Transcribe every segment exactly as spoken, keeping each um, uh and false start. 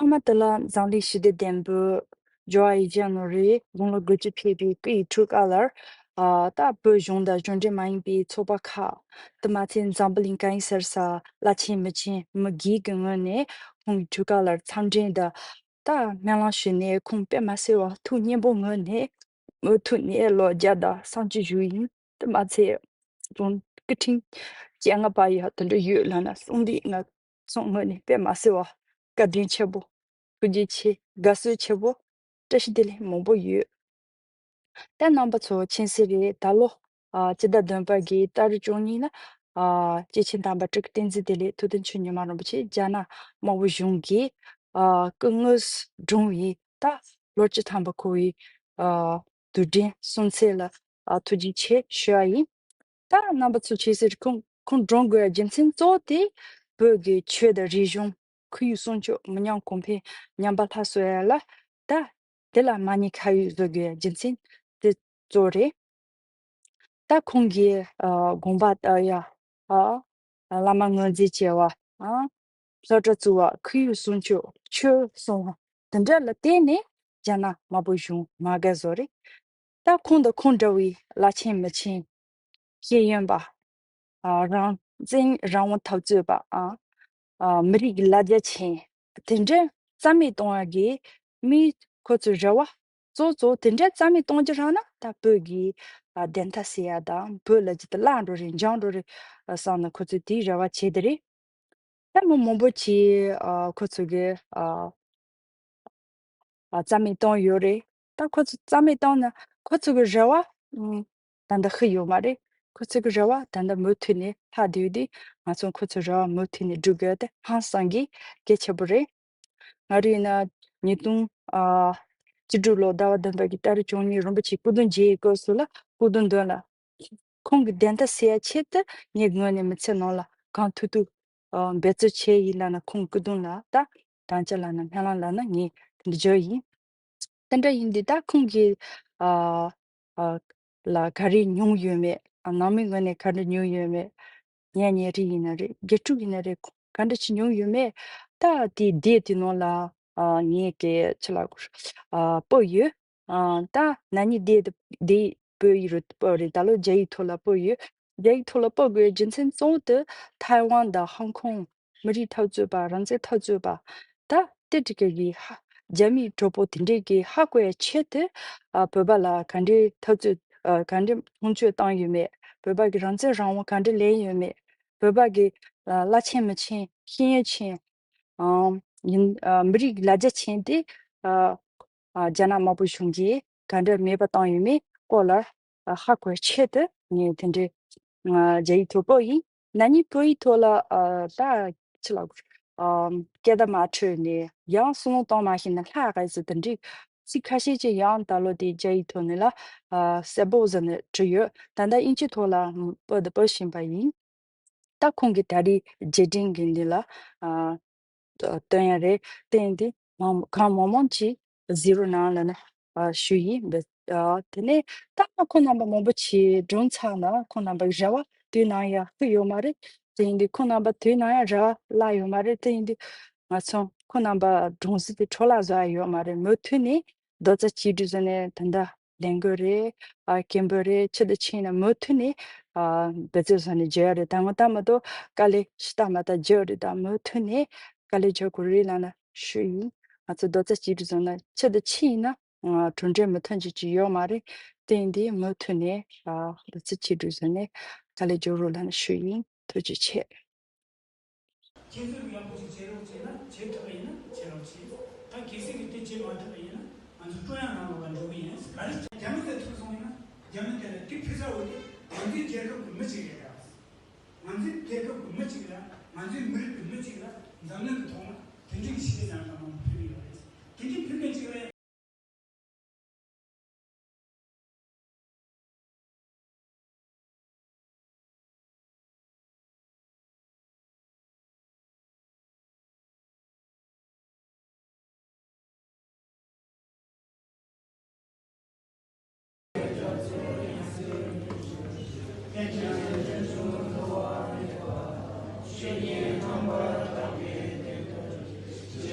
ཐོག་མ་དེ་ལ་འཛམ་གླིང་ཞི་བདེ་ལྡན་པའི་ཇོ་ཨ་ཡི་ཅང་ནོ་རེ་དགུང་ལོ་དགུ་བཅུ་ཕེབས་པའི་སྐུའི་ཐུགས་ཀ་ལར། ཨ་ད་བོད་གཞུང་དང་གཞུང་འབྲེལ་མ་ཡིན་པའི་ཚོགས་པ་ཁག་དེ་མ་ཚད་འཛམ་བུ་གླིང་གང་ཡིན་ཟེར་ས་བླ་ཆེན་མི་ཆེན་མི་སྒེར་གྱི་ངོས་ནས་ཁོང་གི་ཐུགས་ཀ་ལར་འཚམས་འདྲི་དང་། ད་སྨོན་ལམ་ཞུས་ནས་ཁོང་དཔེ་མ་སྲིད་པ་ཐུགས་མཉེས་པོ་ངོས་ནས་མུ་མཐུད་ནས་ལོ་བརྒྱ་དང་སུམ་ཅུ་བཞུགས་ཡིན། དེ་མ་ཚད་དུང་སྐུ་ཕྲེང་བཅོ་ལྔ་པ་ཡ་དེ་འདྲ་ཡོད་ལབ་ན་གསུང་དུས་ང་ཚོ་ངོས་ནས་དཔེ་མ་སྲིད་པ་བཀའ་དྲིན་ཆེ་པོ། ཐུགས་རྗེ་ཆེ། དགའ་བསུ་ཆེ་པོ། བཀྲ་ཤིས་བདེ་ལེགས་མང་པོ་ཡོད། ད་རྣམ་པ་ཚོ་མཁྱེན་གསལ་རེད། ད་ལོ་ཨ་སྤྱི་ཟླ་བདུན་པ་གི་ཏ་རིག་བཅུ་གཉིས་ལ་ཨ་སྐྱེས་ཆེན་དམ་པ་སྤྲུལ་སྐུ་བསྟན་འཛིན་བདེ་ལེགས་ཐུབ་བསྟན་ཆོས་ཉི་མ་རིན་པོ་ཆེ་རྒྱ་ནག་དམར་པོ་གཞུང་གིས་ཨ་སྐུ་དངོས་སུ་བཀྲོངས་པའི་ད་ལོ་བཅུ་ཐམ་པ་འཁོར་བའི་ཨ་དུས་དྲན་གསུང་ཚད་ལ་ཨ་ཐུགས་རྗེ་ཆེ་ཞུ་བ་ཡིན། ད་རྣམ་པ་ཚོ་མཁྱེན་གསལ་རེད། ཁོང་ཁོང་བཀྲོངས་དགོས་རྒྱུ་མཚན་གཙོ་བོ་དེ་བོད་ཀྱི་ཆོས་དང་རིག་གཞུང་ཁོར་ཡུག་སྲུང་སྐྱོབ་མི་ཉམས་གོང་འཕེལ་ཉམས་པ་སླར་གསོ་ཡ་ལ་ད་དེ་ལ་མ་ཉེས་ཁ་གཡོགས་བཟོ་དགོས་རྒྱུ་མཚན་དེ་གཙོ་བོ་རེད། ད་ཁོང་གིས་ཨ་དགོངས་པ་ལྟར་ཡ་ཨ་བླ་མ་ངོས་འཛིན་བྱས་པ། ཨ་སློབ་གྲྭ་བཙུགས་པ། ཁོར་ཡུག་སྲུང་སྐྱོབ། ཆོས་གསུང་བ། དེ་འདྲ་ལ་བརྟེན་ནས་རྒྱ་ནག་དམར་པོ་གཞུང་མ་དགའ་བཟོ་རེད། ད་ཁོང་དང་ཁོང་འདྲ་བའི་བླ་ཆེན་མི་ཆེན། ཤེས་ཡོན་པ། ཨ་རང་བཙན་རང་དབང་འཐབ་རྩོད་པ། ཨ་ཨ་མི་རིགས་ཀྱི་ལ་རྒྱ་ཆེན། དེ་འདྲ་རྩ་མེད་གཏོང་བ་གི་མི་ཁོ་ཚོའི་རེ་བ་གཙོ་གཙོ་དེ་འདྲ་རྩ་མེད་གཏོང་རྒྱུ་རང་ན་ད་བོད་ཀྱི་ཨ་བདེན་མཐའ་གསལ་ཡ་དང་བོད་ལ་ཇི་ལྟར་བརླག་འགྲོ་རེད། འཇང་འགྲོ་རེད། ཨ་བསམ་ནས་ཁོ་ཚོས་དེའི་རེ་བ་བྱས་དེ་རེད། ད་མི་མང་པོ་ཅིག་ཨ་ཁོ་ཚོ་གི་ཨ་ཨ་རྩ་མེད་བཏང་ཡོད་རེད། ད་ཁོ་ཚོ་རྩ་མེད་བཏང་ན་ཁོ་ཚོ་གི་རེ་བ་ཨུམ་ད་ལྟ་ཤི་ཡོད་མ་རེད། ཁོ་ཚོ་གི་རེ་བ་ད་ལྟ་མུ་མཐུད་ནས་ལྷག་བསྡད་ཡོད་དུས་ང་ཚོ་ཁོ་ཚོའི་རེ་བ་མུ་མཐུད་ནས་སྒྲུབ་དགོས་དེ་ཧང་སང་གི་གལ་ཆེ་པོ་རེད། ང་རང་ཡིན་ན་ཉིས་སྟོང་ཨ་བཅུ་དྲུག་ལོ་ཟླ་བ་བདུན་པ་གི་ཏ་རིག་བཅུ་གཉིས་རིན་པོ་ཆེའི་སྐུ་གདུང་མཇལ་བའི་སྐབས་སུ་ལ་སྐུ་གདུང་མདུན་ལ། ཁོང་གི་བདེན་མཐའ་གསལ་ཡ་ཆེད་དུ་ངས་ངོས་ནས་མི་ཚེ་ནང་ལ་གང་ཐུབ་ཐུབ་ཨ་འབད་རྩོལ་བྱས་ཡིན་ལབ་ན་ཁོང་སྐུ་གདུང་ལ་ད་དམ་བཅའ་ལབ་ན་སྨོན་ལམ་ལབ་ན་ངས་དེ་འདྲ་བརྗོད་ཡིན། དེ་འདྲ་ཡིན་དུས་ད་ཁོང་གི་ཨ་ཨ་ལ་ག་རེ་མྱོང་ཡོད་མེད། ཨ་ནང་མི་ངོས་ནས་ག་འདྲ་མྱོང་ཡོད་མེད། ཉེ་ཉེ་རིགས་ཡིན་ན་རེད། དགེ་ཕྲུག་ཡིན་ན་རེད། ག་འདྲ་ཅིག་མྱོང་ཡོད་མེད། ད་དེའི་སྡེ་དེ་ནང་ལ་ཨ་ངས་ཀྱི་ཆི་ལ་ཨ་སྤོ་ཡོད། ཨ་ད་ན་ནིང་དེ་དེ་སྤོ་ཡི་རུ་སྤོ་རེད། ད་ལོ་རྒྱ་ཡིག་ཐོག་ལ་སྤོ་ཡོད། རྒྱ་ཡིག་ཐོག་ལ་སྤོ་དགོས་རྒྱུ་མཚན་གཙོ་བོ་དེ་ཐའེ་ཝན་དང་ཧོང་ཀོང་མི་རིགས་འཐབ་རྩོད་པ། རང་བཙན་འཐབ་རྩོད་པ། ད་དེ་འདྲ་གི་ཧ་རྒྱ་མིའི་གྲོགས་པོ་དེ་འདྲས་ཀྱིས་ཧ་གོ་ཡ་ཆེད་དུ་ཨ་བོད་པ་ལ་ག་འདྲའི་འཐབ་རྩོད་ཨ་ག་འདྲའི་མཐོང་ཆོས་བཏང་ཡོད་མེད། བོད་པ་གི་རང་བཙན་རང་དབང་ག་འདྲ་ལེན་ཡོད་མེད། བོད་པ་གི་ཨ་བླ་ཆེན་མི་ཆེན་ཤེས་ཡོན་ཅན་ཨམ་ཡིན་ཨ་མི་རིགས་ལ་རྒྱ་ཆེན་དེ་ཨ་ཨ་རྒྱ་ནག་དམར་པོ་གཞུང་གིས་ག་འདྲ་མེད་པ་བཏང་ཡོད་མེད་སྐོར་ལ་ཨ་ཧ་གོ་ཆེད་དུ་ངས་དེ་འདྲའི་ཨ་རྒྱ་ཡིག་ཐོག་སྤོ་ཡིན། ན་ནིང་བོད་ཡིག་ཐོག་ལ་ཨ་ད་ཅི་ལ་ཨ་སྐད་བརྡ་མ་འཕྲོད་ནས་ཡང་སུན་གཏོང་མ་ཤེས་ན་ལྷག་ག་ཟེར་དེ་འདྲའི་ཚིག་ཁ་ཤས་ཅིག་ཡང་ད་ལོ་དེ་རྒྱ་ཡིག་ཐོག་ནས་ལ་ཨ་གསལ་པོ་བཟོ་ནས་བྲིས་ཡོད། ད་ལྟ་དབྱིན་ཇི་ཐོག་ལ་སྤོ་དང་སྤོ་བཞིན་པ་ཡིན། ད་ཁོང་གི་ད་རེས་རྗེས་དྲན་གྱི་འདི་ལ་ཨ་སྟོན་ཡ་རེད། དེ་ཡིན་དུས་མང་གང་མང་མང་ཅིག་གཟིགས་རོགས་གནང་ལབ་ནས་ཨ་ཞུ་ཡིན། འབད་ཨ་དེ་ནས་ད་ཁོང་རྣམ་པ་མང་པོ་ཅིག་གྲོངས་ཚར་ན་ཁོང་རྣམ་པ་གི་རེ་བ་དུས་ནམ་ཡང་ཤི་ཡོད་མ་རེད། དེ་ཡིན་དུས་ཁོང་རྣམ་པ་དུས་ནམ་ཡང་རེ་བ་བརླག་ཡོད་མ་རེད། དེ་ཡིན་དུས་ང་ཚོ་ཁོང་རྣམ་པ་གྲོངས་ཟིན་དེ་འཕྲོ་བརླག་བཟོ་ཡ་ཡོད་མ་རེད། མུ་མཐུད་ནས་རྡོག་རྩ་གཅིག་སྒྲིལ་བཟོས་ནས་ད་ལྟ་ལས་འགུལ་རེད། ཨ་སྐད་འབོད་རེད། ཕྱི་དང་ཕྱི་ཡིན་ན་མུ་མཐུད་ནས་ཨ་འབད་རྩོལ་བཟོས་ནས་བརྗོད་ཡ་རེད། ད་ངོ་ད་མ་གཏོགས་དཀའ་ལས་ཞེ་དྲག་མ་ད་བརྗོད་རེད། ད་མུ་མཐུད་ནས་དཀའ་ལས་བརྗོད་དགོས་རེད་ལབ་ན་ཞུ་ཡིན། ང་ཚོ་རྡོག་རྩ་གཅིག་སྒྲིལ་བཟོས་ན་ཕྱི་དང་ཕྱི་ཡིན་ན་ཨ་གྲུབ་འབྲས་མི་ཐོན་རྒྱུ་ཅིག་ཡོད་མ་རེད། དེ་ཡིན་དུས་མུ་མཐུད་ནས་ཨ་རྡོག་རྩ་གཅིག་སྒྲིལ་བཟོས་ནས་དཀའ་ལས་བརྗོད་རོགས་ལབ་ན་ཞུ་ཡིན། ཐུགས་རྗེ་ཆེ། ཁྱེད་ཚོས་ཡག་པོ་ཅིག་བྱེད་རོགས་བྱས་ན་བྱེད་ཐུབ་པ་ཡིན་ན་བྱེད་རོགས་བྱེད། ད་གལ་སྲིད་ཀྱི་དེ་བྱེད་མ་ཐུབ་པ་ཡིན་ན་ང་ཚོ་ཀྲུང་དབྱང་ནང་ལོགས་ལ་འགྲོ་གི་ཡིན། ག་རེ་རྒྱ་མི་དེ་ཐུག་སོང་ཡིན་ན་རྒྱ་མི་དེ་ལ་དེ་ཕུལ་ས་འོས་དེ་ང་ཚོའི་རྒྱལ་ཁབ་ཀྱི་མི་གཅིག་རེད་ད། ང་ཚོའི་རྒྱལ་ཁབ་ཀྱི་མི་གཅིག་ལ་ང་ཚོའི་མི་རིགས་ཀྱི་མི་གཅིག་ལ་འཛམ་གླིང་གི་ཐོག་ན་དེ་འདྲའི་ཞི་བདེ་རང་དབང་མང་པོ་ཕུལ་གི་ཡོད་རེད། དེ་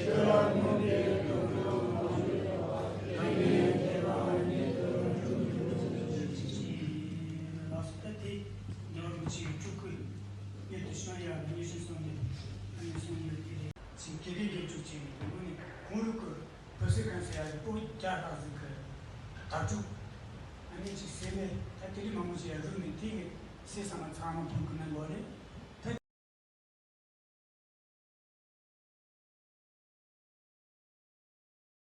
འདྲའི་ཕུལ་མཁན་གཅིག་ལ། ཅིག་སྤྲུལ་སྐུ་གཉེར་དུ་བྱུང་ཡ་ཉི་ཤུ་སོང་ནས་ཨ་ནི་སོང་ཡོད་དེ་རེད། ཅིག་དགེ་ལྡན་དགེ་ཕྲུག་ཅིག་ཡིན་དུས་ནི་གོང་རུ་གི་བོད་སིལ་གང་ཟེར་ཡ་གི་པོ་བརྒྱ་ལྷག་ཟིག་གི་དྭ་ཕྲུག་ཨ་ནི་ཅིག་སེ་མེད་ད་དེ་རིགས་མང་པོ་ཞིག་ཡ་རུལ་ནས་དེ་གི་སེ་ས་མ་ཚང་མ་བོད་གི་ནང་ལོགས་རེད།